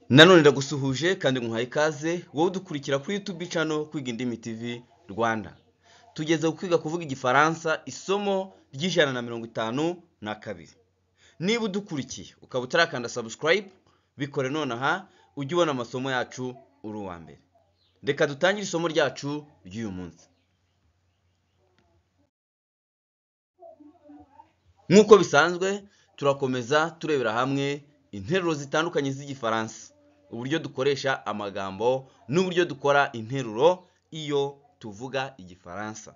Nanone ndagusuhuje kandi nkuhaye ikaze wowe udukurikira kuri YouTube channel Kwiga Indimi TV Rwanda. Tugeze ku kwiga kuvuga Igifaransa, isomo ry'152. Niba udukurikiye ukaba utarakanda subscribe, bikore nonaha ujye ubona amasomo yacu uri uwa mbere. Reka dutangire isomo ryacu ry'uyu munsi. Nk'uko bisanzwe, turakomeza turebera hamwe interuro zitandukanye z'Igifaransa, uburyo dukoresha amagambo n'uburyo dukora interuro iyo tuvuga Igifaransa.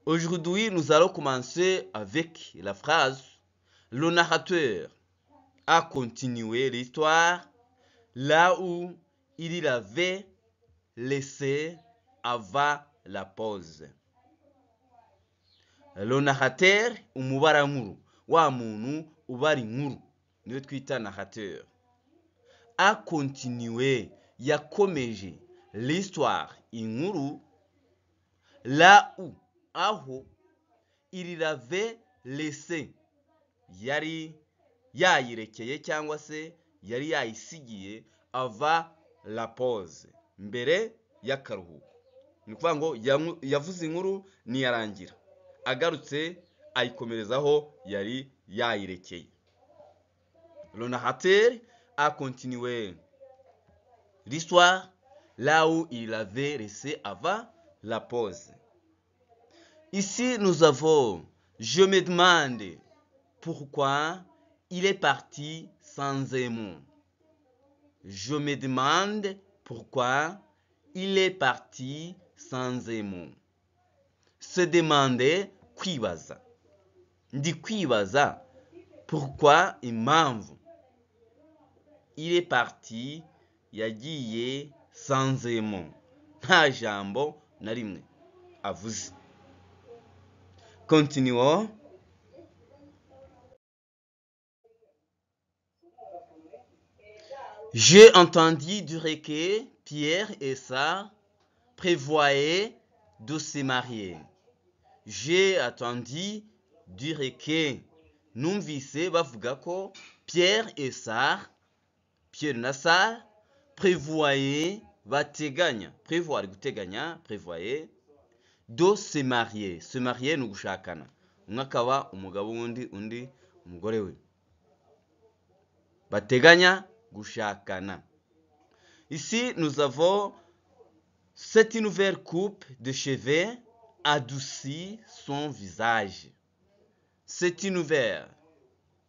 Aujourd'hui, nous allons commencer avec la phrase "Le narrateur a continué l'histoire là où il l'avait laissé avant la pause." Le narrateur, umubarankuru, wa muntu ubara inkuru, niwe twita narrateur. A continué, yakomeje, l'histoire, inkuru, là où, aho, il l'avait laissé, yari yayirekeye cyangwa se yari yayisigiye, avant la pause, mbere y'akaruhuko. Ni ukuvuga ngo yavuze inkuru ntiyarangira, agarutse ayikomerezaho yari yayirekeye. Le narrateur a continué l'histoire là où il l'avait laissé avant la pause. Ici, nous avons "Je me demande pourquoi il est parti sans un mot." Je me demande pourquoi il est parti sans un mot. Se demander, kwibaza. Ndi kwibaza, pourquoi, impamvu, il est parti, yagiye, sans un mot, nta jambo na rimwe avuze. Continuons. J'ai entendu dire que Pierre et Sarah prévoyaient de se marier. J'ai entendu dire que, numvise bavuga ko, Pierre et Sarah, Pierre na Sarah, prévoyaient, bateganya, prévoir guteganya, prévoyaient de se marier. Se marier ni ugushakana, umwe akaba umugabo w'undi, undi umugore we, bateganya gushakana. Ici, nous avons "Cette nouvelle coupe de cheveux adoucit son visage." Cette nouvelle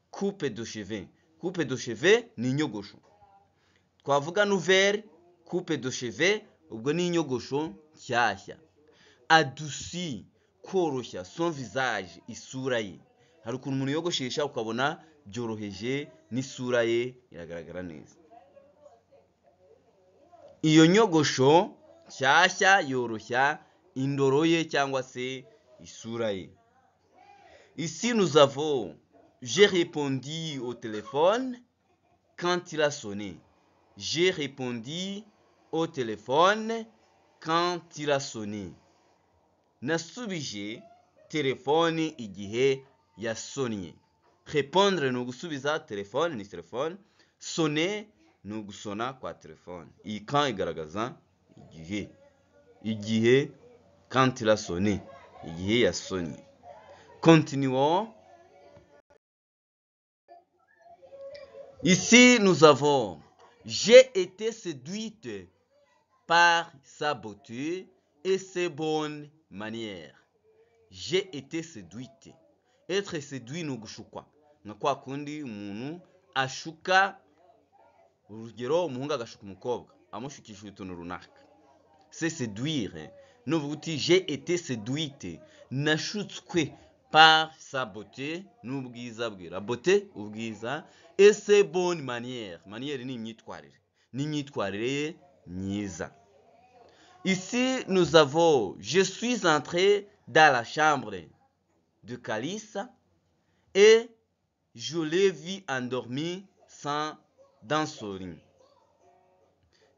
coupe de cheveux. Coupe de cheveux ni inyogosho. Twavuga nouvelle coupe de cheveux, ubwo ni inyogosho nshyashya. Adoucit, koroshya, son visage, isura ye. Hari ukuntu umuntu yogoshesha ukabona byoroheje n'isura ye iragaragara neza. Iyo nyogosho nshyashya yoroshya indoro ye cyangwa se isura ye. Ici, nous avons "J'ai répondu au téléphone quand il a sonné." J'ai répondu au téléphone quand il a sonné. Nasubije telefoni igihe yasonnye. Répondre ni ugusubiza, téléphone ni telefone, sonner ni ugusona kwa telefone. Iyi quand igaragaza igihe. Igihe, quand il a sonné, igihe yasonnye. Continuons. Ici, nous avons "J'ai été séduite par sa beauté et ses bonnes manières." J'ai été séduite. Être séduit ni ugushukwa. Nka kwa kundi umuntu ashuka, urugero umuhungu agashuka umukobwa, amushukisha utuntu runaka. C'est séduire. Nuvuga uti "J'ai été séduite", nashutswe, par sa beauté, n'ubwiza bwe. La beauté, ubwiza, et ses bonnes manières. Manière ni imyitwarire. N'imyitwarire ye myiza. Ici, nous avons "Je suis entré dans la chambre de Kalisa et je l'ai vu endormi sans dans son lit."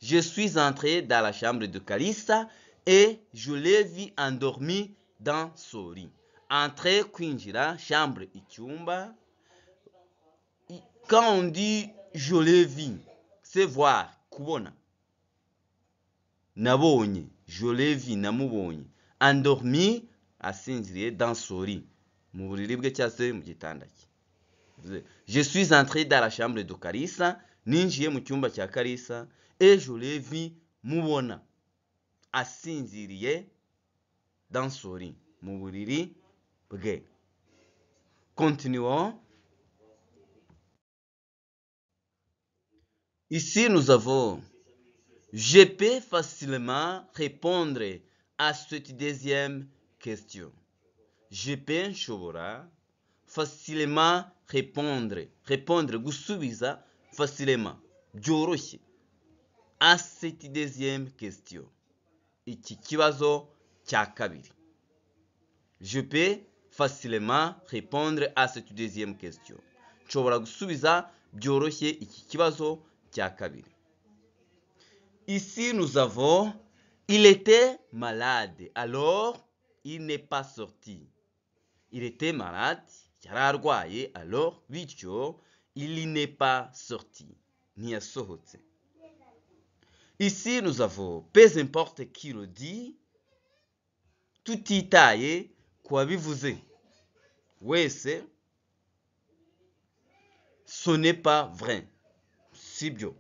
Je suis entré dans la chambre de Kalisa et je l'ai vu endormi dans son lit. Entrer, kwinjira, chambre, icyumba. Quand on dit "je l'ai vu", C'est voir, kubona. Nabonye, je l'ai vu, namubonye. Endormi, asinziriye, dans son lit, mu buriri bwe cyangwa se mu gitanda cye. Je suis entré dans la chambre de Kalisa, ninjiye mu cyumba cya Kalisa, et je l'ai vu, mubona asinziriye, dans son lit, mu buriri bwe. Continuons. Ici, nous avons: je peux facilement répondre à cette deuxième question. Je peux, nshobora, facilement répondre, répondre, gusubiza, facilement, byoroshye, à cette deuxième question. Iki kibazo cya kabiri. Je peux facilement répondre à cette deuxième question. Nshobora gusubiza byoroshye iki kibazo cya kabiri. Ici, nous avons: il était malade, alors il n'est pas sorti. Il était malade, yari arwaye, alors bityo il n'est pas sorti, ntiyasohotse. Ici, nous avons: peu importe qui le dit, tutitaye ku wabivuze wese, ce n'est pas vrai, sibyo.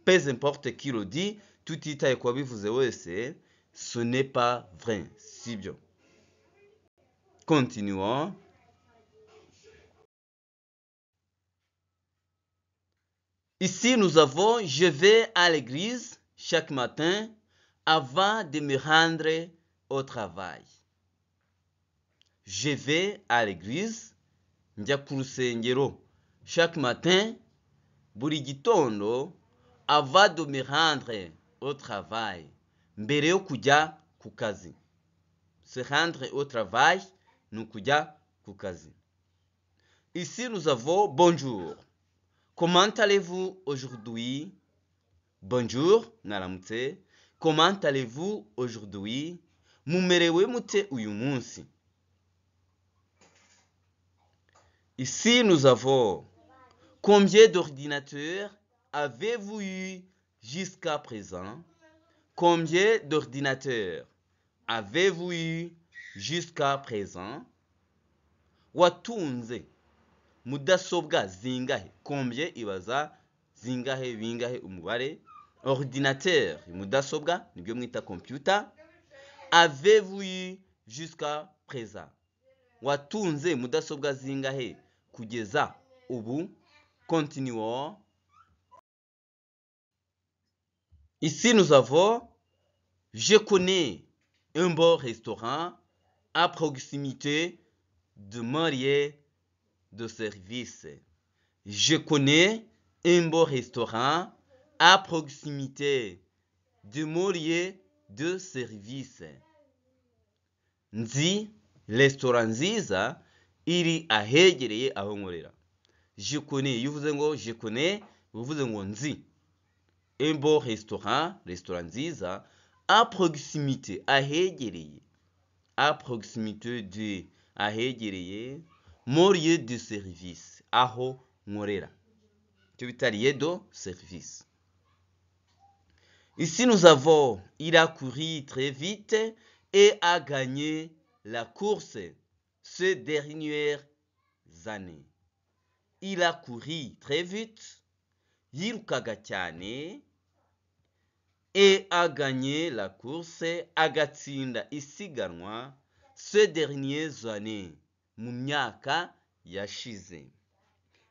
Peu importe qui le dit, tutitaye ku wabivuze wese, ce n'est pas vrai, sibyo. Continuons. Ici, nous avons: je vais à l'église chaque matin avant de me rendre au travail. Je vais à l'église, njya ku rusengero, chaque matin, buri gitondo, avant de me rendre au travail, mbere yo kujya ku kazi. Se rendre au travail ni ukujya ku kazi. Ici, nous avons: bonjour. Comment allez-vous aujourd'hui? Bonjour, mwaramutse. Comment allez-vous aujourd'hui? Mumerewe mute uyu munsi? Ici, nous avons: combien d'ordinateurs avez-vous eu jusqu'à présent? Combien d'ordinateurs avez-vous eu jusqu'à présent? Watunze mudasobwa zingahe? Combien ibaza zingahe, bingahe, umubare. Ordinateur, mudasobwa, nibyo mwita computer. Avez-vous eu jusqu'à présent? Watunze mudasobwa zingahe kugeza ubu? Continuons. Ici, nous avons: je connais un bon restaurant à proximité de mon lieu de service. Je connais un bon restaurant à proximité de mon lieu de service. Nzi restaurant nziza iri ahegereye aho nkorera. Je connais, iyo uvuze ngo je connais, uvuze ngo nzi. Un bon restaurant, restaurant nziza, à proximité, ahegereye. À proximité de, ahegereye, mon lieu de service, aho nkorera. Icyo bita lieu de service. Ici, nous avons: il a couru très vite et a gagné la course ces dernières années. Il a couru très vite, yirukaga cyane, et a gagné la course, agatsinda isiganwa, ces dernières années, mu myaka yashize.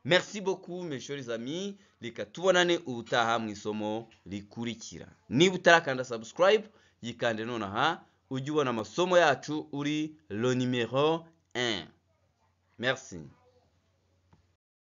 Merci beaucoup, mes chers amis. Reka tubonane ubutaha mu isomo rikurikira. Niba utarakanda subscribe, yikande nonaha ujye ubona amasomo yacu uri le numéro 1. Merci.